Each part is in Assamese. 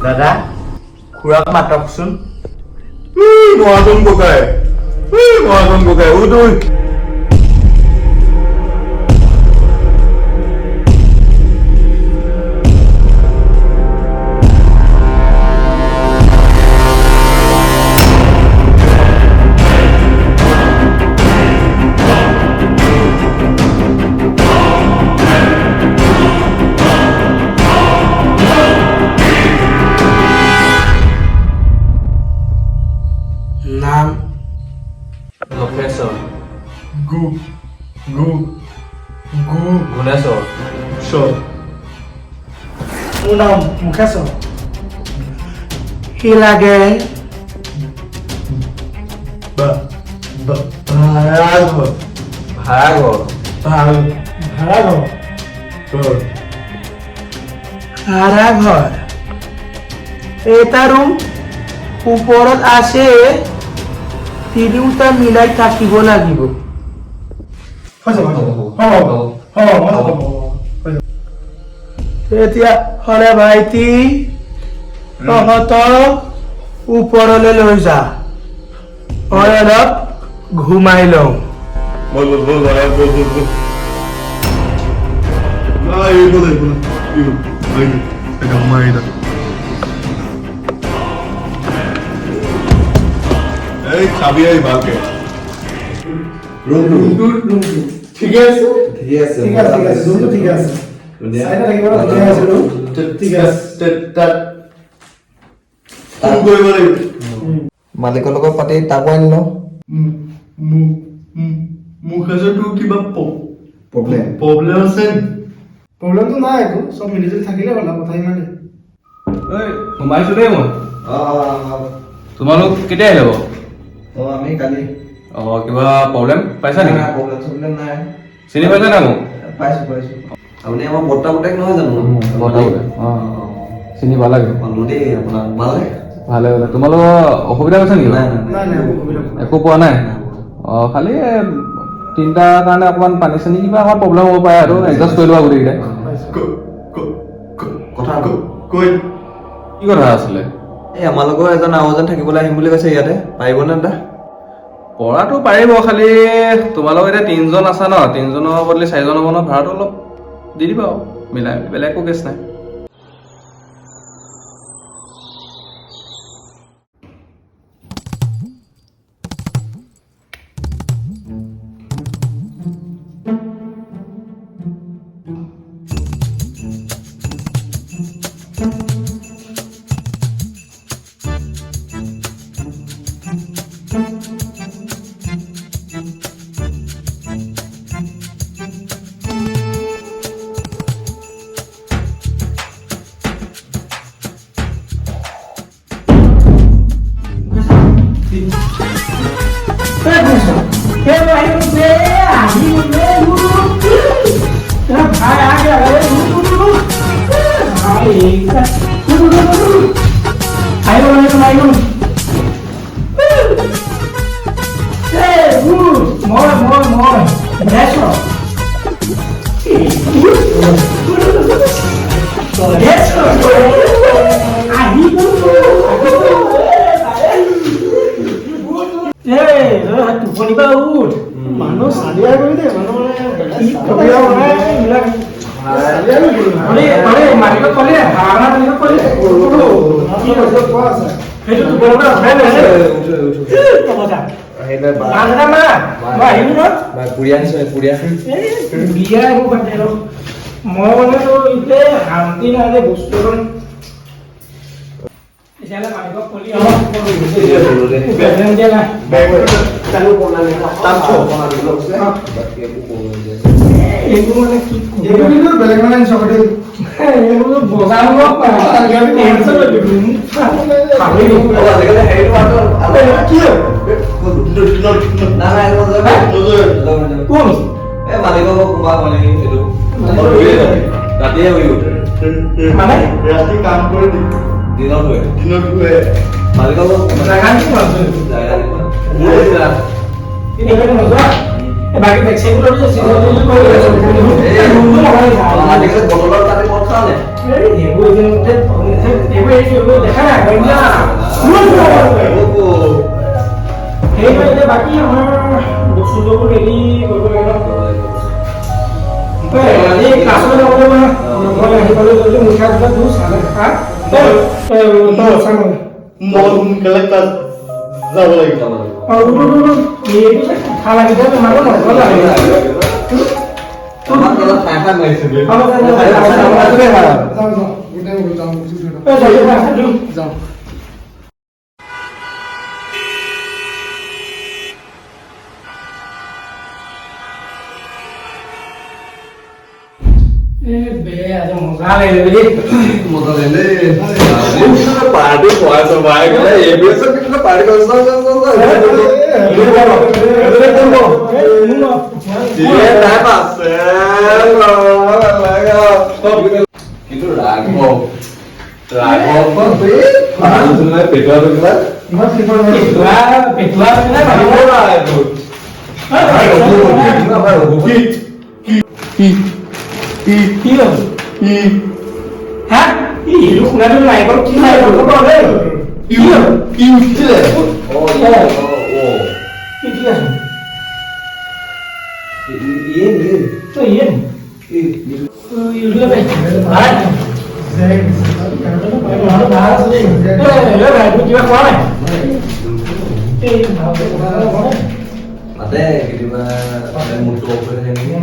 দাদা, খুৰাক মাতকচোন। মহাজন ককাই, মহাজন ককাই, ও তুই। নাম? লক্ষেশ্বৰ। গু গু গু। গুণেশ্বৰ। চ। মোৰ নাম মুখেশ্বৰ। কি লাগে? বা বা ভাড়াঘৰ। ভাড়াঘৰ। ভাড়াঘৰ। ঘৰ। ভাড়াঘৰ। এটা ৰুম ওপৰত আছে, তিনিওটা মিলাই থাকিব লাগিব। তেতিয়া হ'লে ভাইটি, তহঁতক ওপৰলৈ লৈ যা, মই অলপ ঘুমাই লওঁ। বল বল বল বল বল বল বল। নাই, বল বল বল। এই চাবি, এই ভালকে। ৰুমটো ঠিকে আছে। ঠিকে আছে। ঠিক আছে, ঠিক আছে, ৰুমটো ঠিক আছে। চাইডত থাকিব, ঠিকে আছে, ৰুম ঠিক আছে। তাত ফোন কৰিব লাগিব। মালিকৰ লগত পাতি তাকো আনি লওঁ। মুখেজৰটো কিবা প্ৰব্লেম? প্ৰব্লেম আছে। প্ৰব্লেমটো নাই একো, চব মিলি জুলি থাকিলে হ'ল আৰু, কথা ইমানেই। ঐ, সোমাইছো দেই মই। অঁ। তোমালোক কেতিয়া আহিলে বাৰু? অঁ, আমি কালি। অঁ, কিবা প্ৰব্লেম পাইছা নেকি? প্ৰব্লেম চব্লেম নাই। চিনি পাইছা নাই মোক? পাইছো, পাইছো। আপুনি আমাৰ বৰ্তা পুতেক নহয় জানো? বৰ্তা পুতেক। অঁ, চিনি পালাগে? পালো দেই আপোনাক। ভালে। ভালে ভালে। তোমালোকৰ অসুবিধা হৈছে নেকি? নাই। নাই নাই, একো অসুবিধা নাই। একো পোৱা নাই। অঁ, খালি এই তিনিটাৰ কাৰণে অকণমান পানী চানী কিবা অকণমান প্ৰব্লেম হ'ব পাৰে আৰু এডজাষ্ট কৰি লোৱা গোটেইকেইটাই। কথা কৈ। কি কথা আছিলে? এই আমাৰ লগৰ এজন আৰু এজন থাকিবলৈ আহিম বুলি কৈছে ইয়াতে, পাৰিবনে দাদা? পৰাটো পাৰিব, খালি তোমালোক এতিয়া তিনিজন আছা ন, তিনিজনৰ বদলি চাৰিজন হ'ব ন, ভাড়াটো অলপ দি দিবা আৰু মিলাই, বেলেগ একো কেছ নাই। মই টোপনি পৰা উঠ। মানুহ চালিয়া কৰি দেই, মানুহ মানে কি কবি আৰু, মানে এইবিলাক। চালিয়া কৰি গ'লো। আৰে আৰে, মালিকক ক'লে, ভাড়া মালিকক ক'লে। কি কৈছে কোৱা আছে। সেইটো টোপনিৰ পৰা উঠাই লৈছে। মাত এটা মাৰ, মই আহিলো ন। পুৰিয়া আনিছো, পুৰিয়া। এই বিয়া এইবোৰ বাদ দে আৰু। মই মানে তোৰ এতিয়া শান্তি নাই যে বস্তু এখন। তেতিয়াহ'লে মালিকক ক'লি আৰু প্ৰব্লেম দিয়া নাই। এইবোৰ মানে কি কবি এইটো কিন্তু বেলেগ মানে আনিছো আকৌ দেই। এইবোৰ বজাৰ টেনচন লৈ দিবি। খাবি। আজিকালি হেৰিটো কি হ'ল? কোন? এই মালিকক কোনোবা মানে সেইটো ৰাতিয়ে শুই উঠে। মানে? ৰাতি কাম কৰি দিনত শুৱে। দিনত শুৱে। মালিকক জাগা কি আছে? জাগা। এইটো নোযোৱা? বাকী বেগ চেগবোৰ আজিকালি বটলত কাটি মদ খাওঁ নে? এইবোৰ এইবোৰ এইবোৰ। এই ক্লাছলৈ যাবলৈ মই আহি পালো, মুখা দুটা ধু, চাহ খা। মই সোনকালে ক্লাছ যাব লাগিব। এইটো যে কথা লাগিছে তোমাকো নকল লাগে। যাওঁ। মজা লাগিলে দেই, মজা লাগিলে। পাৰ্টি খুৱাইছ ভাই, পাৰ্টি। কিন্তু ৰাঘৱ ৰাঘৱ পেটুৱা পেটুৱা কি হ'ল? হা, এইটো শুনাটো নাৰিকল কি নাৰিকল? কি হ'ল? কি উঠিলে? কি ঠিক আছে? তই ইয়ে কিবা কোৱা নাই? মাতে কেতিয়াবা মুডটো অফ হৈ থাকে নেকি?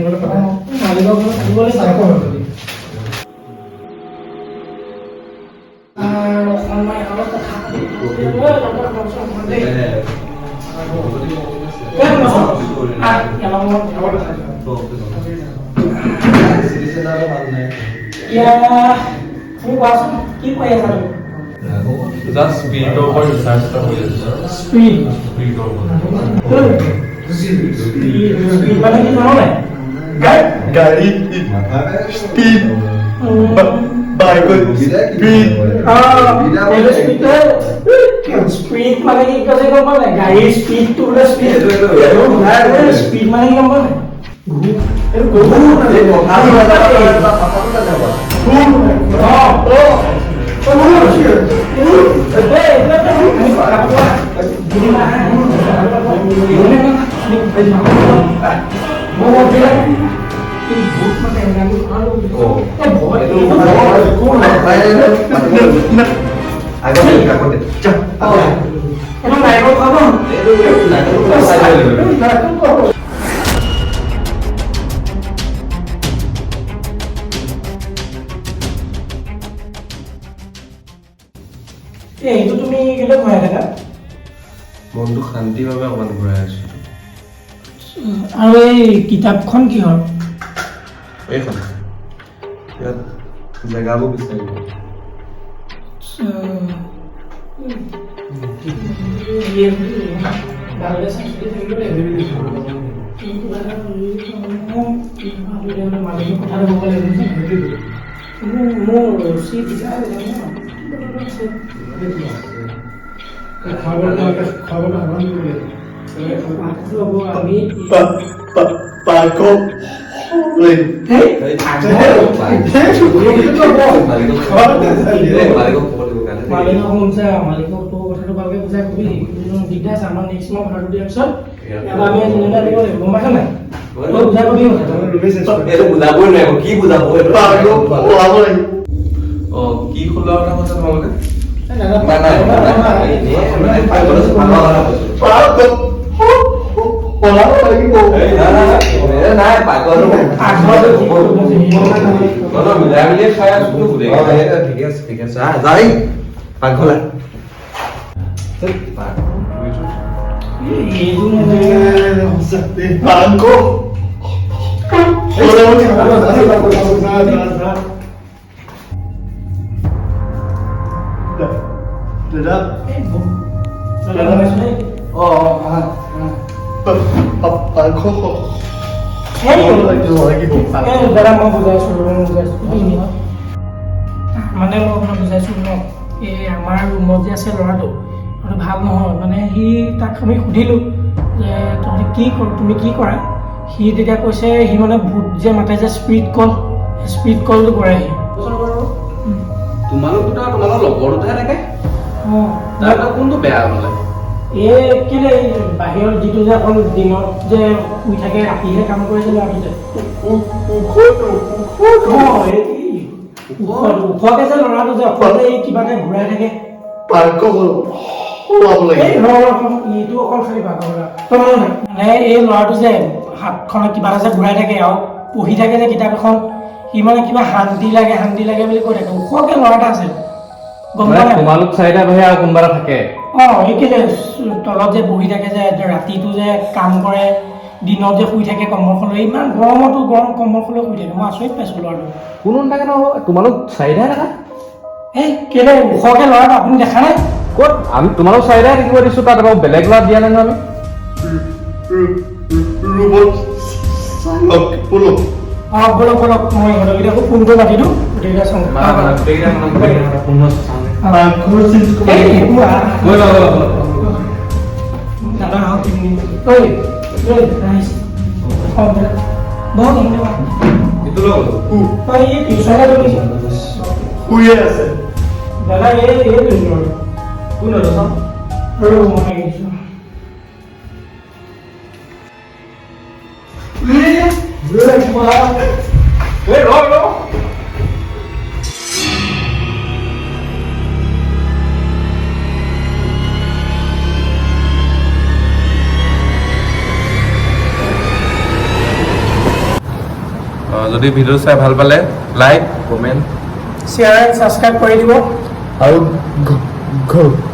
কি কৈ আছা তুমি? জাষ্ট স্পীডৰ ওপৰত ৰিচাৰ্চ এটা কৰি আছো। স্পীড? স্পীডৰ ওপৰত। স্পীড মানে কি জানো নাই? গাড়ী স্পীড, বাইকত স্পীড। স্পীড মানে কি কৈছে গম পোৱা নাই? গাড়ীৰ স্পীডটো বোলে স্পীড। স্পীড মানে কি গম পোৱা নাই? এইটো তুমি কেলে ঘূৰাই থাকা? মনটো শান্তিভাৱে অকণমান ঘূৰাই আছো। আৰু এই কিতাপখন কিহৰ? এইখন ইয়াত জেগাবোৰ বিচাৰিব। মোৰ ৰুচি দিগদাৰ। আমি মালিকক শুনছা, মালিকক তোৰ কথাটো ভালকে বুজাই কবি। দিগদাৰ আছে আমাৰ। নেক্সট মাহ ভাড়াটো দিয়াৰ পিছত এবাৰ আমি যেনেকৈ আনিব লাগিব, গম পাইছা নাই? তই বুজাই কবি কথাটো। বুজাবই নোৱাৰিব, কি বুজাব? অ, কি খোলা কথা কৈছা তোমালোকে? মিলাই মিলি খাই আছো। ঠিকে আছে, ঠিকে আছে। যাই পাকঘলা। মাংস। দাদা, মাংস দাদা, মই বুজাইছোঁ, মই বুজাইছোঁ। মানে মই আপোনাক বুজাইছোঁ ন, এই আমাৰ ৰুমত যে আছে ল'ৰাটো, ল'ৰাটো ভাল নহয়। মানে সি, তাক আমি সুধিলোঁ যে তহঁতি কি কৰ, তুমি কি কৰা? সি তেতিয়া কৈছে, সি মানে ভূত যে মাতে যে স্পীড কল, স্পীড কলটো কৰে সি। তোমালোক দুটা, তোমালোকৰ লগৰ দুটাহে থাকে। অঁ। তাৰ কোনটো বেয়া মানে? এই কেলে বাহিৰত যিটো যে অকল দিনত যে শুই থাকে, ৰাতিহে কাম কৰে যে ল'ৰাটো যে, ওখকে যে ল'ৰাটো যে অকল যে এই কিবা এটা ঘূৰাই থাকে। এইটো অকল খালি মানে এই ল'ৰাটো যে হাতখনত কিবা এটা যে ঘূৰাই থাকে আৰু পঢ়ি থাকে যে কিতাপ এখন, সি মানে কিবা শান্তি লাগে শান্তি লাগে বুলি কৈ থাকে। ওখকে ল'ৰা এটা আছে, গম পোৱা নাই? তোমালোক চাৰিটা বাহিৰে আৰু কোনোবা এটা থাকে। অঁ, এই কেলে তলত যে বহি থাকে যে, ৰাতিটো যে কাম কৰে, দিনত যে শুই থাকে কম্বলখন লৈ, ইমান গৰমতো গৰম কম্বলখন লৈ শুই থাকে। মই আচৰিত পাইছোঁ ল'ৰাটো। কোনো নাথাকে নহয়, তোমালোক চাৰিটাই থাকা। এই কেলে ওখকে ল'ৰাটো আপুনি দেখা নাই? ক'ত আমি তোমালোক চাৰিটাই থাকিব দিছোঁ, তাত আকৌ বেলেগ ল'ৰা দিয়া নাই নহয় আমি। অঁ ব'লক ব'লক, মই ইহঁতকেইটাকো ফোন কৰি মাতি দিওঁ, গোটেইকেইটা চাওঁ। দাদা আহক, ঐ ঐ আহিছে। অঁ বহক, শুয়ে আছে দাদা। এই কোন মই আহিছোঁ। যদি ভিডিঅ' চাই ভাল পালে লাইক, কমেণ্ট, শ্বেয়াৰ, ছাবস্ক্ৰাইব কৰি দিব আৰু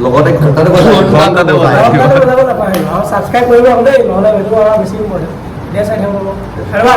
লগতে ঘণ্টাটো ঘণ্টাটো বজাই দিব। বজাব নাপাহৰিব আৰু ছাবস্ক্ৰাইব কৰিব আকৌ দেই, নহ'লে সেইটো আৰু বেছি ইম্পৰ্টেণ্ট। এতিয়া চাই থাকিব আৰু।